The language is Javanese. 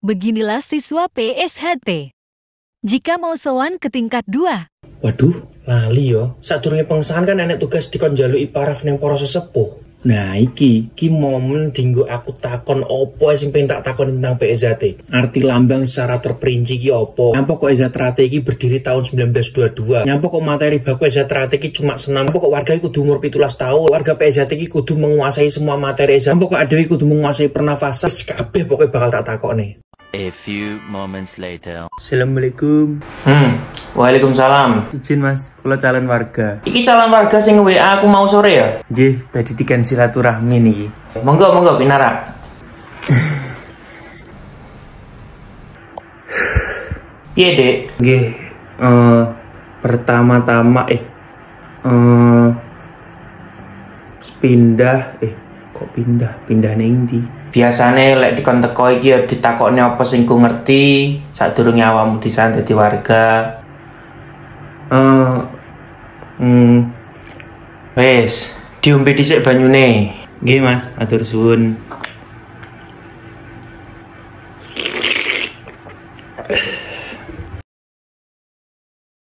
Beginilah siswa PSHT. Jika mau sowan ke tingkat 2. Waduh, lali yo. Sadurunge pengesahan kan enek tugas dikon njaluki paraf ning para sesepuh. Nah iki momen dinggo aku takon opo sing pengen tak takon tentang PSHT. Arti lambang secara terperinci ki opo? Nyapa kok SHT iki berdiri tahun 1922? Nyapa kok materi baku SHT iki cuma senam? Nyapa kok warga iki kudu umur 17 tahun? Warga PSHT iki kudu menguasai semua materi SHT. Nyapa kok adewe kudu menguasai pernafasan? Wis kabeh pokoke bakal tak takokne. A few moments later. Assalamualaikum. Waalaikumsalam. Izin Mas, kula calon warga. Iki calon warga sing nge-WA aku mau sore ya? Nggih, badhe diken silaturahmi niki. Monggo monggo pinarak. Piye, Dek? Nggih, pertama-tama pindah kok pindah ning ndi? Biasane lek dikon teko iki ya ditakokne apa sing ku ngerti sadurunge awakmu disan dadi warga. Wis, diombe dhisik banyune. Nggih Mas, matur suwun.